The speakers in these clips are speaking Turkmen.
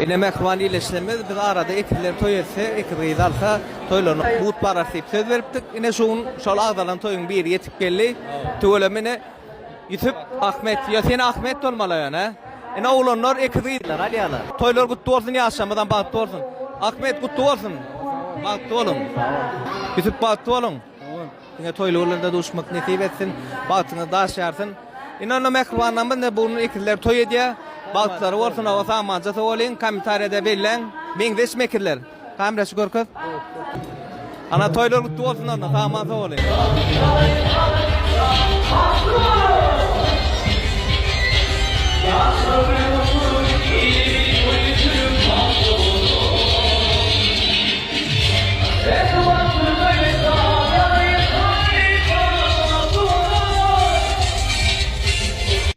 Ine mähriban ildeşlerimiz biz arada ekizler toý etse, ekiz gyz alsa toýlaryna but bararys diýip söz beripdik. Ine şu gün şol agzalan toýuň biri ýetip geldi. Tüweleme ine Ýusup, Ahmet, ýa sen Ahmet bolmaly ýöne. Ine oglanlar ekiz gyzlar alýarlar. Toýlar gutly bolsun ýaşlarymyzam bagtly bolsun. Ahmet gutly bolsun. Bagtly boluň. Ýusup bagtly boluň. Diňe toýly günlerde duşmak nesip etsin. Bagtyňyz daş ýarsyn. Ine onda mähribanlarymyz ine bu gün ekizler toý edýär. Bagtlary bolsun hawa samanja sowalyň kommentariýada belläň. Meňzeşmi ekizler? Kameraçy görkez. Ana toýlar gutly bolsun onda saman sowalyň.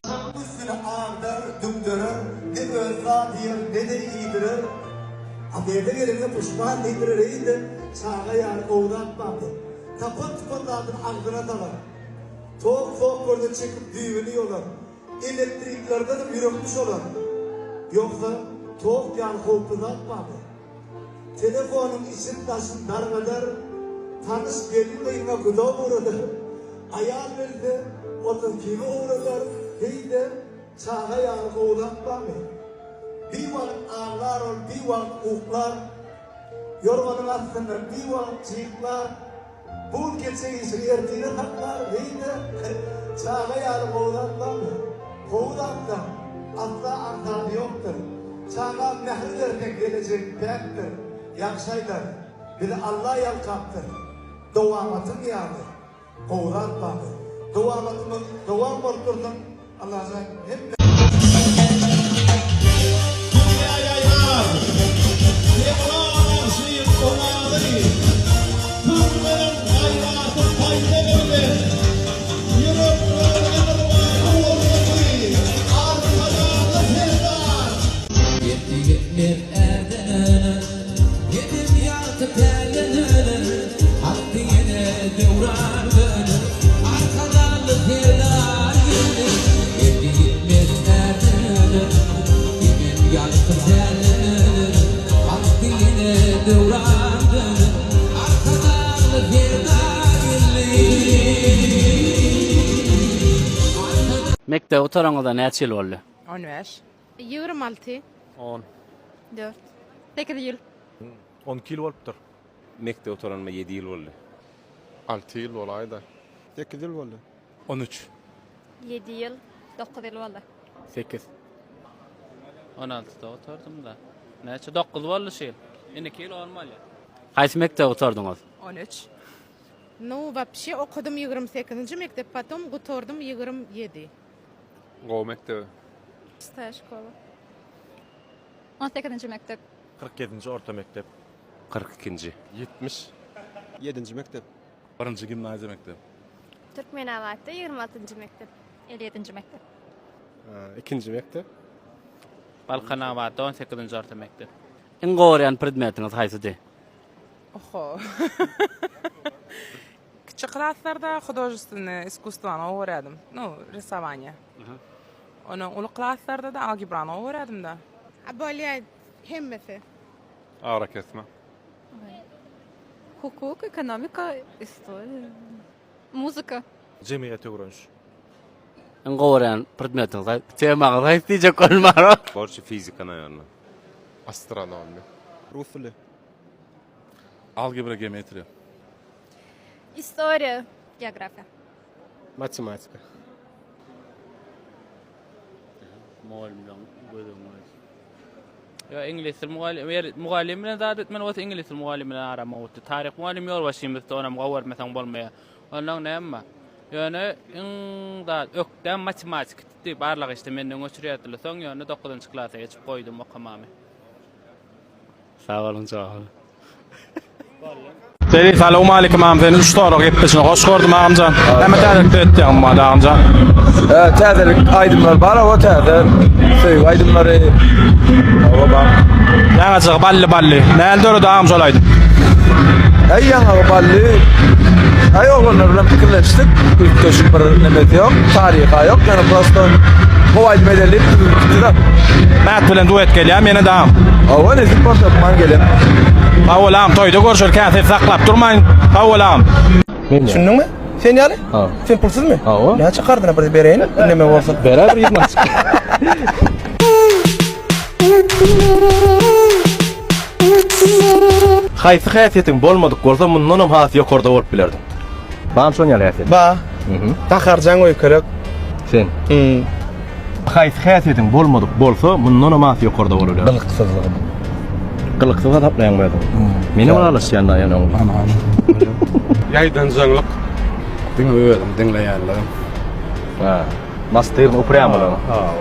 Saçagyň üstüni agdar, düňderer, ne özi zat iýer, ne-de iýdirer. A bärde gelende puşman diýdirer eý-de, çaga ýaly gowy zat bardy. Tapan-tupan zadyny agzyna salar. Tok-sok görse çekip düýbüni ýolar. Elektriklerdenem ýürekli şolar. Ýogsa, tok ýaly howply zat barmy? Telefonyň için-daşyn dargadar, tanyş gelin-gyzyňa guda ugradar, aýal bilse, otuzkini ugradar, heý-de, çaga ýaly gowy zat barmy? Biwagt aglar ol, biwagt uklar, ýorganyň astynda biwagt jyklar, Bu gün keçe işini ertire saklar, heý-de, çaga ýaly gowy zat barmy? Gowy zatlaň asla aňsady ýokdur. Çaga mähir berseň gelejegiň päkdir. Ýagşy aýdar, Bizi Alla ýalkapdyr. Dowamatyň ýaly gowy zat barmy? Dowamatymyz dowam bolup dursun, Allajan hemme. Dünýä ýaýrar Hemra bagşyň owazy, Türkmeniň gaýraty paýza berlen, Ýüreklerde rowaýat bolmagy, Arkadagly Serdar! Ýetdi gitmez ärden öne, Hemem ýagty pälden öne, Hak diýene döwran döner, Arkadagly Serdar geldi. Ýetdi gitmez ärden öne, Hemem ýagty pälden öne, Hak diýene döwran döner, Arkadagly Serdar geldi. Mekdebi gutaraňyza näçe ýyl boldy? On bäş. 26. On. Dört. Sekiz ýyl. On iki ýyl bolupdyr. Mekdebi gutaranyma ýedi ýyl boldy. Alty ýyl bolaýda. Sekiz ýyl boldy. On üç. Ýedi ýyl. Dokuz ýyl boldy. Sekiz. On altyda gutardym-da. Näçe? Dokuz boldy şu ýyl. Indiki ýyl on bolýar. Haýsy mekdebi gutardyňyz? On üç. Nu, wapşe okadym ýigrimi sekizinji mekdep, potom gutardym ýigrimi ýedi. Gowy mekdebi. Şestaýa şkola. On sekizinji mekdep. 47-nji orta mekdep. 42-nji. 70. Ýedinji mekdep. Birinji gimnaziýa mekdep. Türkmenabatda ýigrimi altynjy mekdep. 57-nji mekdep. Ikinji mekdep. Balkanabatda on sekizinji orta mekdep. Iň gowy görýän predmetiňiz haýsydy? Oho. Kiçi klaslarda hudožestwennyý iskusstwany gowy görýärdim. Nu, risowaniýe. Ondan uly klaslarda-da algebrany gowy görýärdim-de. A bolýa hemmesi. Arakesme. Hukuk, ekonomika, istoriýa. Muzyka. Jemgyýet öwreniş. Iň gowy görýän predmetiňiz haýsy? Temaňyz haýsy diýjek bolmaram. Borçy fizika nawerno. Astronomiýa. Rus dili. Algebra geometriýa. Istoriýa, geografiýa. Matematika. Mugallymlaryň göz öňüne. Ýa iňlis dili mugallym, eger mugallym bilen zat etmeli bolsa iňlis dili mugallymy bilen aram gowudy. Taryh mugallym ýolbaşçymyzdy, onam gowy görmeseň bolmaýar. Ondan näme bar? Ýöne iň zat ökdäm matematikdi, barlag işde menden göçürýärdiler. Soň ýöne dokuzynjy klasa geçip goýdum okamamy. Sag boluň jogabyna. Seni salowmalikim agam seni üç sorag gepleşine hoş gördüm agamjan. Näme täzelik döretýäň Ummad agamjan? Täzelik aýdymlar bar o täze söýgi aýdymlary. Hawa bar. Ýaňajygy bally bally. Näl döredi agam şol aýdym? Äý ýaňagy bally. Äý oglanlar bilen pikirleşdik. Üýtgeşik bir nemesi ýok. Taryha ýok. Ýöne prosto. Gowy aýdym edeli diýip düzülipdi-de. Mät bilen duet gelýärmi ýene-de agam? Hawa, nesip bolsa hökman gelen. Sag bol agam, toýda görşeli kän ses saklap durmaýyn. Sag bol agam. Düşündiňmi? Sen ýaly? Ha. Sen pulsuzmy? Hawa. Näçe kardyna bir bereýin, bir neme bolsa. Berer bir 100 manat. Haýsy häsiýetiň bolmadyk bolsa mundanam has ýokarda bolup bilerdiň? Barmy şon ýaly häsiýet? Ba. Gaharjaň öýkelek. Sen. Haýsy häsiýetiň bolmadyk bolsa mundanam has ýokarda bolup bilerdiň? Gylyksyzlygym. Gylyksyz hasaplaýaňmy özüňi? Menem ylalaşýan da ýöne oň. Ýaýdanjaňlyk. Diňe özüňi diňleýänligim. Ha. Nastyrny uprýamylygyň. Hawa.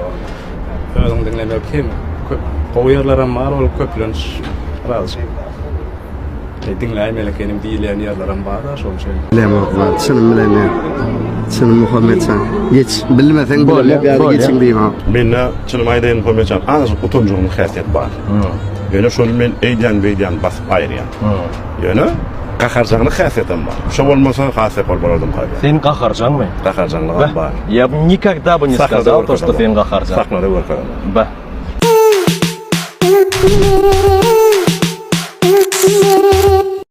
Özüňi diňlemek hem köp gowy ýerlerem bar, ol köplenç birazajyk diňläýmeli ekenim diýilýän ýerlerem bar-da, şonuň üçin. Bilemok bar, çynym bilen ýa. Çynym Muhammetjan. Geç, bilmeseň bilemok ýa-da geçiň diýmok. Mende çynymy aýdaýyn Muhammetjan, azajyk utanjygymyk häsiýet bar. Ýöne şony men eýdýän beýdýän basyp aýyrýan. Ýöne gaharjaňlyk häsiýetem bar. Şo bolmasa has ýokary bolardym gaýda. Sen gaharjaňmy? Gaharjaňlygam bar. Ýa nikogda by ne skazal to što sen gaharjaň. Sahnada görkezemok. Bah.